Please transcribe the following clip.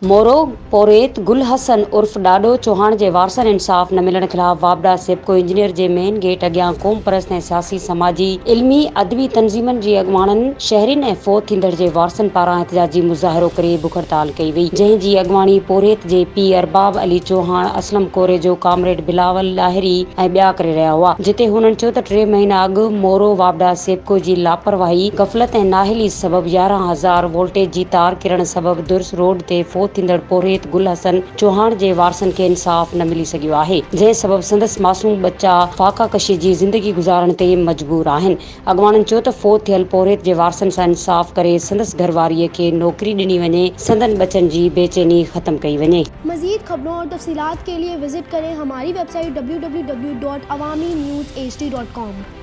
مورو، پورهيت گل حسن عرف ڏاڏو چوهاڻ جي وارثن انصاف نه ملڻ خلاف واپڊا سيپڪو انجنيئر جي مين گيٽ اڳيان قومپرست ۽ سياسي سماجي علمي ادبي تنظيمن جي اڳواڻن شهرين ۽ فوت ٿيندڙ جي وارثن پاران احتجاجي مظاهرو ڪري بک هڙتال ڪئي وئي جنهن جي اڳواڻي پورهيت جي پيء ارباب علي چوهاڻ، اسلم ڪوريجو، ڪامريڊ بلاول ڏاهري ۽ ٻيا ڪري رهيا هئا جتي هنن چيو ته ٽي مهينا اڳ مورو واپڊا سيپڪو جي لاپرواهي، غفلت ۽ نااهلي سبب 11,000 وولٽيج جي تار ڪرڻ سبب درس روڊ تي فوت ٿيندڙ پورهيت گل حسن چوهاڻ جي وارثن کي انصاف نه ملي سگهيو آهي جنهن سبب سندس معصوم ٻچا فاقه ڪشي جي زندگي گذارڻ تي مجبور آهن اڳواڻن چيو ته فوت ٿيل پورهيت جي وارثن سان انصاف ڪري سندس گهرواريء کي نوڪري ڏني وڃي سندن ٻچن جي بيچيني ختم ڪئي وڃي. مزيد خبرون اور تفصيلات کے لئے وزٽ کریں ھماري web site www.awamiNewshd.com.